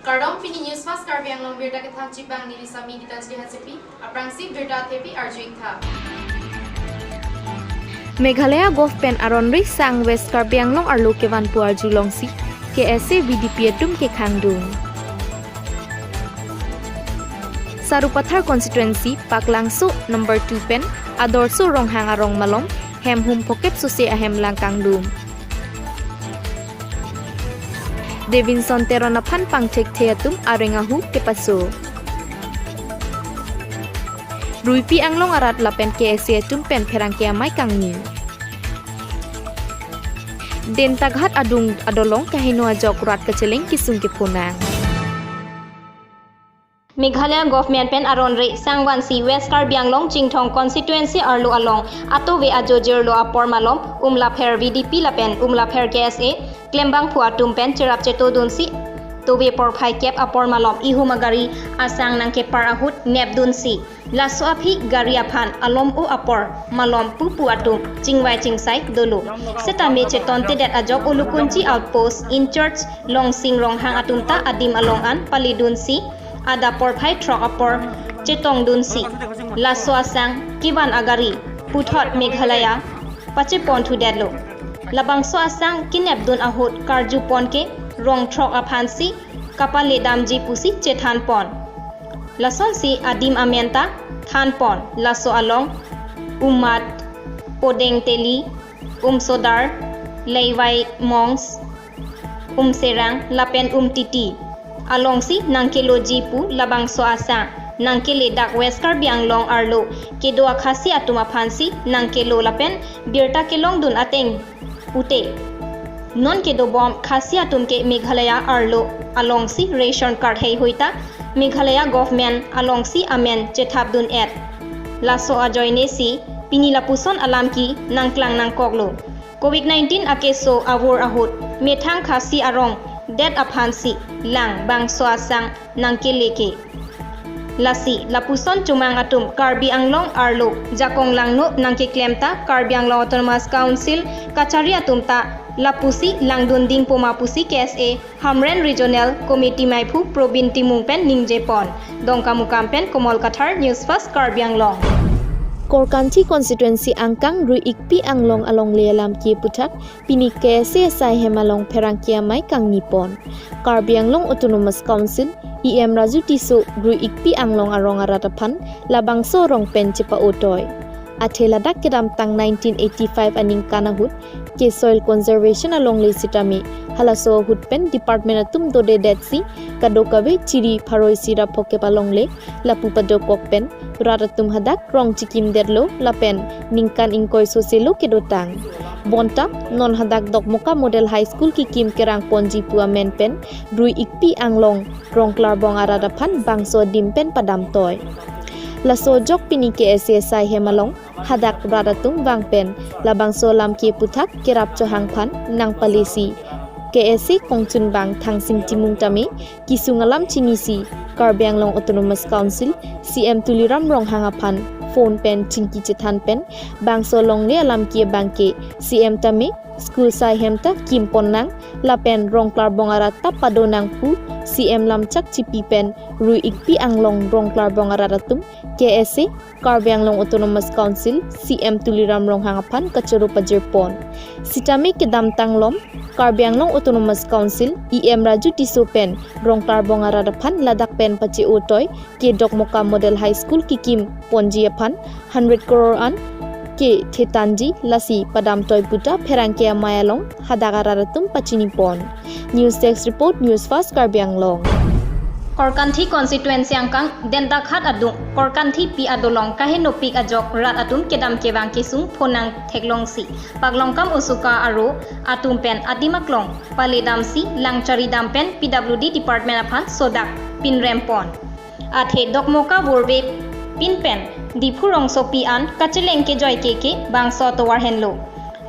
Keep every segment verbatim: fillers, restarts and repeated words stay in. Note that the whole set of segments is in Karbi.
Kardom, pini News Fast Karbi Anglong birta kethang chipang neli Sami Gitanjali Hansepi, aphrangsi birta thepi arju-ik tha. Meghalaya Govt pen aron risang West Karbi Anglong arlo kevan pu arjulongsi K S A V D P atum kekhangdun. Sarupathar constituency Paklangso number two pen Adorsho Ronghang arong malom hem hum phokep sose ahem lang kangdun. Davinson Teron aphan pangthekthe atum areng ahu kepaso. Ruipi Anglong arat lapen K S A atum pen pherangke amei kangni. Dentaghat adung adolong kaheno ajok rat kacheleng kesung kephonang. Meghalaya Govt pen aron risang vansi West Karbi Anglong Chinthong constituency arlo along atove ajo jirlo apor malom Umlapher V D P lapen Umlapher K S A klembangphu atum pen cherap chetodunsi tove porphai kep apor malom ihum agari asang nangkepar ahut nepdunsi laso aphi gari aphan alom-o apor malom pupu atum chingvai chingsai dolo. Setame chetontedet ajok Ulukunchi outpost in-charge Longsing Ronghang atum ta adim along an palidunsi adap porphai throk apor chetongdunsi laso asang kevan agari puthot Meghalaya pacheponthudetlo. Labangso asang kenepdun ahut karjupon ke rong throk aphansi kapaledamji pusi chethanpon. Lasonsi adim amen ta thanpon, laso along Ummat, Podeng Teli, Umsodar, Leiwai Mongs, Umserang lapen Umtiti alongsi nangkeloji pu labangso asang nangkele dak West Karbi Anglong arlo kedo akhasi atum aphansi nangkelo lapen birta kelongdun ateng pute. Non kedobom khasi atum ke Meghalaya arlo alongsi ration card heihui ta Meghalaya Govt alongsi amen chethapdun-et. Laso ajoinesi pini lapuson alam ke nangklang nangkoklo. Covid nineteen akeso avur ahut methang khasi arong det aphansi lang bangso asang nangkele ke. Lasi lapuson chomang atum Karbi Anglong arlo jakong langno nangkeklem ta Karbi Anglong Autonomous Council kachari atum ta lapusi langdun dingpo ma pusi K S A Hamren Regional Committee meiphu Probin Timung pen ningjepon. Dongkamukam pen Komol Kathar, News Fast Karbi Anglong. Korkanthi constituency angkang Rui-ikpi Anglong alongle alam ke puthak pini K S A asai hem along pherangke amei kangnipon. Karbi Anglong Autonomous Council E M Raju Tisso Rui-ikpi Anglong arong arat aphan labangso arong pen chepa-otoi. Athe ladak kedamtang nineteen eighty-five aningkan ahut ke soil conservation alongle sitame halaso ahut pen department atum dodedetsi kadokave chiri pharoi isi ra phokep alongle lapu padokok pen rat atum hadak rong chikimdetlo lapen ningkan ingkoi soselo kedotang. Bonta non hadak Dokmoka Model High School kikim kerangponji pu amen pen Rui-ikpi Anglong Rongklarbong arat aphan bangso adim pen padamtoi. Laso ajok pini K S A asai hem along hadak rat atum vang pen labangso alam ke puthak kerap chohang aphan nangpalesi K S A kongchunbang Thangsing Timung tame kesung alam chinisi Karbi Anglong Autonomous Council C M Tuliram Ronghang aphan phone pen chingki chethan pen bangso longle alam ke abang ke C M tame school asai hem ta kimpon nang lapen Rongklarbong arat ta pado nang pu C M lamchak chipi pen Rui-ikpi Anglong Rongklarbong arat atum K S A Karbi Anglong Autonomous Council C M Tuliram Ronghang aphan kachoro pajirpon. Sitame kedamtang lom Karbi Anglong Autonomous Council E M Raju Tisso pen Rongklarbong arat aphan ladak pen pache-otoi ke Dokmoka Model High School kikim ponji aphan hundred crore an ke thetanji lasi padamtoi pu ta pherangke amei along hadak arat atum pachinipon. News Desk Report, News Fast Karbi Anglong. Korkanthi constituency angkang Dentaghat adung Korkanthi pi adolong kahenopik ajok rat atum kedam kevang kesung phonang theklongsi Paklongkam Osuka aro atum pen adim aklong paledamsi langcharidam pen P W D department aphan sodak pinrempon. Athe Dokmoka vorbe pin pen Diphu rongsopi an kacheleng kejoi keke bangso atovar henlo.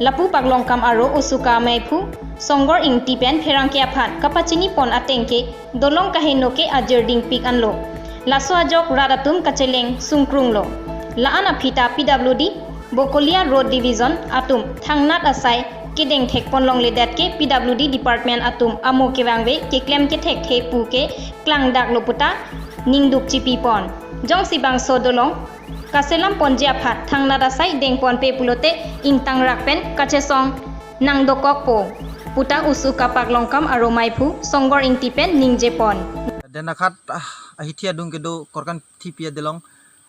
Lapu Paklongkam aro Osuka meiphu Songgor Ingti pen pherangke aphan kapachinipon ateng ke dolong kaheno ke ajirdingpik anlo. Laso ajok rat atum kacheleng sungkrunglo. La-an aphi ta P W D Bokolia Road Division atum thangnat asai kedeng thekpon longledet ke P W D Department atum amo kevangve keklem kethekthe pu ke klangdaklo puta ningduk chipipon. Jongsi bangso dolong kaselam ponji aphan thangnat asai dengponpe pulote ingtangrak pen kachesong nangdokokpo puta usu kapak longkam aro maiphu Songgor Ingti pen ningjepon. Denakhat, ah, ahithi adung kedo Korkanthi pi adelong,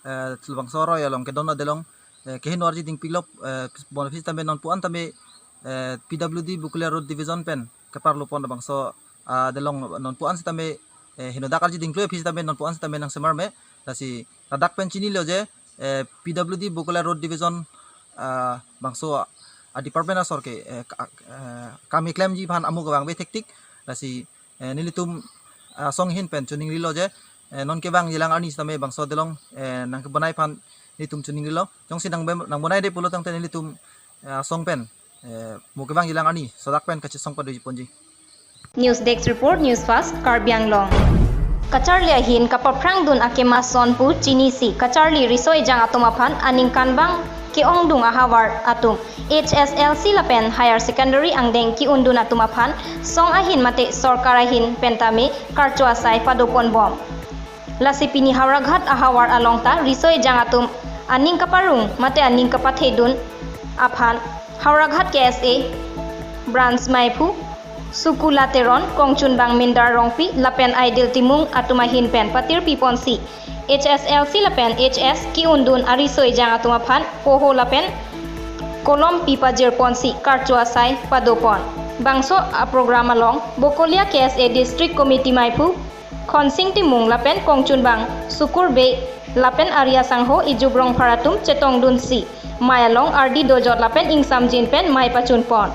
eh, labangso aroi along kedon adelong, eh, keheno arji dingpilop, eh, bonphi tame nonpu-an tame, eh, P W D Bokolia Road Division pen keparlopon labangso, ah, adelong nonpu-an sitame, eh, henodak arji dingpilo aphi sitame nonpu-an sitame nangsemar me, lasi ladak pen chinilo je, eh, P W D Bokolia Road Division, ah, bangso, ah, department asor ke, eh, ka-, eh, kam keklemji aphan amo kevangve thektik, lasi, eh, nelitum, ah, asong ahin pen choningrilo je, eh, non kevangjilang arni sitame bangso adelong, eh, nangkebonai aphan nelitum choningrilo. Jongsi nangbe-, nangbonaide pulo tangte nelitum, eh, asong pen, eh, mo kevangjilang arni sodak pen kachesong padoji ponji. News Desk Report, News Fast, Karbi Anglong. Kacharli ahin kapaphrangdun akemason pu chinisi kacharli riso ejang atum aphan aningkanvang ke-ongdung ahavar atum H S L C lapen Higher Secondary angdeng ke-undun atum aphan song ahin mate sorkar ahin pen tame karcho asai padoponbom. Lasi pini Howraghat ahavar along ta riso ejang atum aning kaparong mate aning kapathedun aphan Howraghat K S A Branch maiphu Sukula Teron, kongchunbang Mindar Rongpi lapen Aidil Timung atum ahin pen patirpiponsi H S L C lapen H S ke-undun ariso ejang atum aphan poho lapen kolom pipajirponsi karcho asai padopon. Bangso aprogram along Bokolia K S A District Committee maiphu Khonsing Timung lapen kongchunbang Sukur Bey lapen Arya Sangho Ijup Rongphar atum chetongdunsi mei along ardi dojot lapen ingsamjin pen mei pachunpon.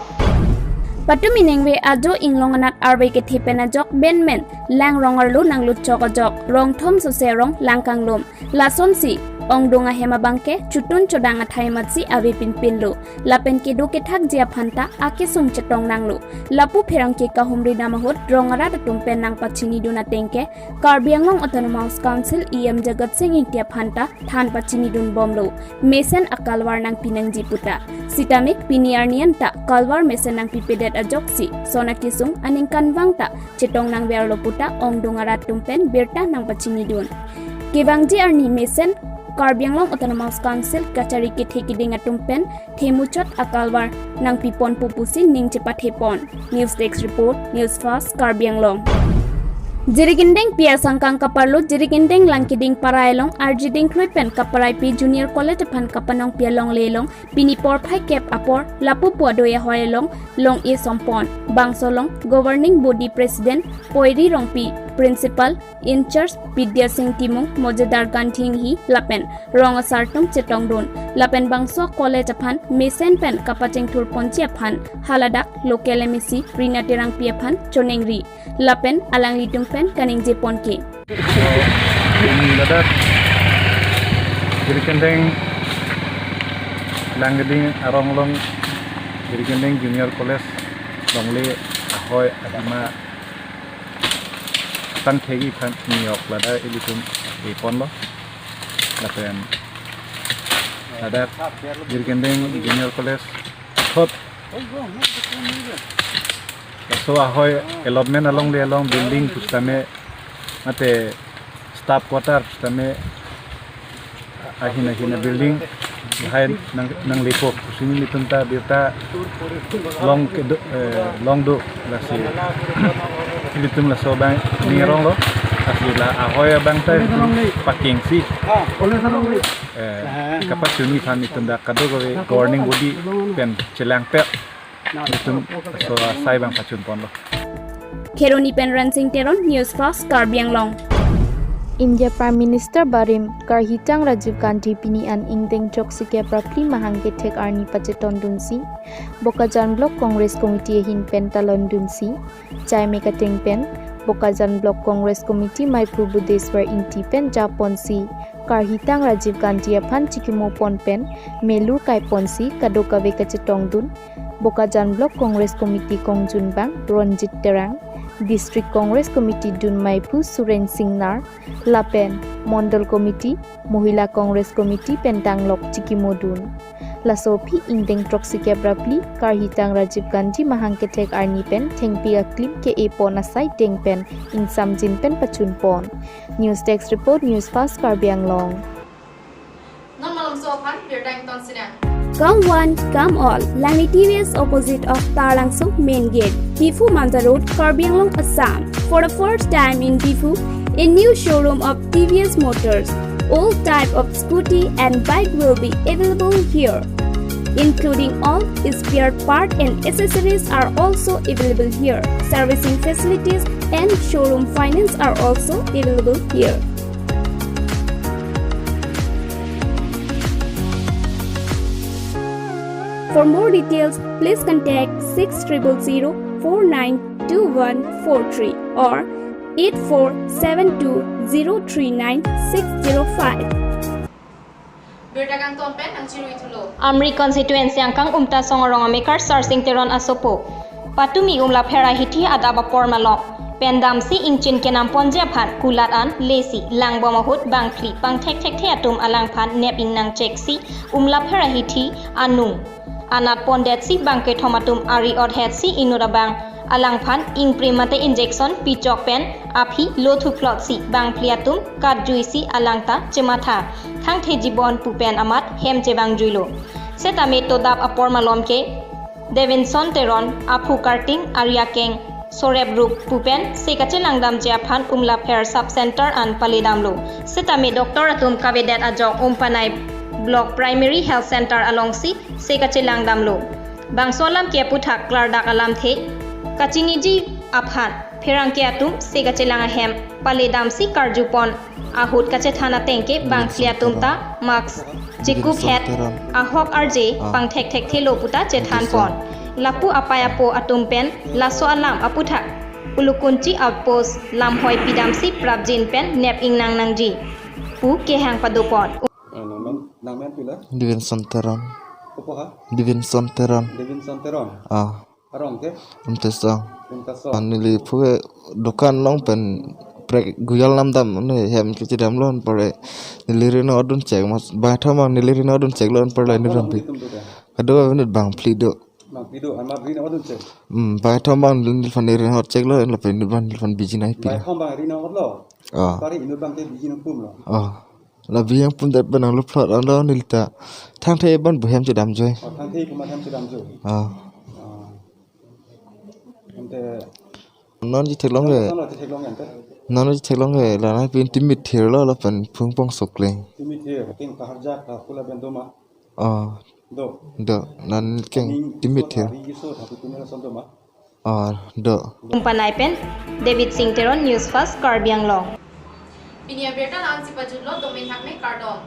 Patumi ningve ajo inglong anat arve kethe pen ajok benmen lang rong arlo nanglut chok ajok rong thom sose rong lang kanglum. Lasonsi ongdung ahem abangke chutun chodang athai matsi ave pinpinlo. Lapen kedo kethakji aphanta akesung chetong nanglo. Lapu pherangke kahumri dam ahut rong arat atum pen nangpachinidun atengke Karbi Anglong Autonomous Council E M Jagat Sing Ingti aphanta than pachinidunbomlo. Mesen akalvar nangpinangji puta. Sitame pini arni anta kalvar mesen nangpipedet ajoksi son akesung aningkanvang ta chetong nangverlo puta ongdung arat atum pen birta nangpachinidun. Kevangji arni mesen Karbi Anglong Autonomous Council kachari kethe keding atum pen themuchot akalvar nangpiponpo pusi ning chepathepon. News Desk Report, News Fast, Karbi Anglong. Jirikindeng piar sangkang kaparlo Jirikindeng Langkiding Parai along arjiding klui pen kaparaipi Junior College aphan kapanongpi alongle along pini porphai kep apor lapu puadoi ahoi along long-e sompon. Bangso along Governing Body President Poiri Rongpi, Principal in-charge Bidya Sing Timung, Mojedar Gandhi Inghi lapen rong asar atum chetongdun. Lapen bangso college aphan mesen pen kapachingthurponji aphan haladak local M A C Rina Terangpi aphan choningri. Lapen alanglitum pen kaningjeponke. Ladak Jirikindeng Langkiding arong along Jirikindeng Junior College longle ahoi ahima tangthegi aphan niok ladak ilitum eponlo. Lapen ladak Jirikindeng Junior College thot laso ahoi allotment alongle along building pusitame mate staff quarter pusitame ahin ahin a building lahai nang nanglepo pusi nelitum ta birta long kedo, eh, longdo lasi nelitum laso abang ning aronglo, lasi la ahoi abang ta pakengsi, eh, kapachunji aphan nelitum dak kadokave governing body pen chelangpet nelitum laso asai abang pachunponlo. Kheroni pen Ransing Teron, News Fast, Karbi Anglong. India Prime Minister barim karhitang Rajiv Gandhi pini an ingdeng choksikep ra phli mahang kethek arni pachetondunsi Bokajan Block Congress Committee ahin pen talondunsi, chai me kateng pen Bokajan Block Congress Committee maiphu Budeswar Ingti pen japonsi karhitang Rajiv Gandhi aphan chikimopon pen melur kaiponsi kadokave kachetongdun Bokajan Block Congress Committee kongjunbang Ronjit Terang, District Congress Committee dun maiphu Suren Singnar, lapen Mondol Committee, Mohila Congress Committee pen tanglok chikimodun. Laso aphi ingdeng throksi kep ra phli karhitang Rajiv Gandhi mahang kethek arni pen thengpi aklim ke-e pon asai deng pen ingsamjin pen pachun pon. News Desk Report, News Fast Karbi Anglong. Non malomso aphan birta ingtonsinang. Come one, come all. Langni T V S opposite of Taralangso main gate, Diphu Manja Road, Karbi Anglong, Assam. For the first time in Diphu, a new showroom of T V S Motors. All type of scooty and bike will be available here, including all spare part and accessories are also available here. Servicing facilities and showroom finance are also available here. For more details, please contact six triple zero four nine two one four three or eight four seven two zero three nine six zero five. Birta kangton pen nangchirui thulo. Amri constituency angkang Umtasong arong amekar Sarsing Teron asopo. Patumi Umlapher ahithi adap apor malom pen damsi ingchin kenam ponji aphan kulat an lesi langbom ahut bangphli pangthekthekthe atum alangphan nep ingnang cheksi Umlapher ahithi anung anat pondetsi bangkethom atum ari-ot hetsi inut abang alangphan ingprim mate injection pichok pen aphi lo thuphlotsi bangphli atum katjuisi alangta chematha thangtheji bon pu pen amat hem chevangjuilo. Setame todap apor malom ke Devinson Teron aphu Karting ari akeng Sorep Rup pu pen se kachelangdamji aphan Umlapher Sub Center an paledamlo. Setame doctor atum kavedet ajok Umpanai Block Primary Health Center alongsi se kachelangdamlo. Bangso alam ke aputhak klardak alamthe kachiniji aphan pherangke atum se kachelang ahem paledamsi karjupon ahut kachethan ateng ke bangphli atum ta mask chekup het ahok arje pangthekthekthelo puta chethanpon. Lapu apai apo atum pen laso alam aputhak ulukunchi outpost lamhoi pidamsi prapjin pen nep ingnang nangji pu kehang padopon. Ah, nangmen, nangmen pila? Devinson Teron. Kopo ha? Devinson Teron. Devinson Teron. Ah. Arong ke? Umtasong. Umtasong. Ah, neli phuke dokan along pen prek guyal namdam ne hem kechedamlo anpore neli ri nangdun chek mas baithom abang neli ri nangdun cheklo anpore neli ri nangdun chek. Kadokave inut bangphli do. Bangphli do, anma ri nangdun chek. Hmm, baithom abang neliphan ri nangdun cheklo, lapen inut abang neliphan biji nangpi. Baithom abang ri nangdunlo. Ah. Pari inut abang ke biji nangpumlo. Ah. La bihang pun det benang luphlot alo nelita. Thangthe abang bu hem chedamjoi. Oh, thangthe kuma hem chedamjoi. Ah. Ah. Ante non chetheklong ke. Solo chetheklong ante. Non chetheklong ke la nangpin timit thirlo lapen phung pong sokling. Timit thir, king kaharjak ka kula bendoma. Ah. Do. Do, non keng timit thir. Ari iso thapi tumela sondoma. Ah, do. Umpanai pen David Singh Teron, News Fast Karbi Anglong. Pini abirta la-ansi pajutlo, domin hakme kardom.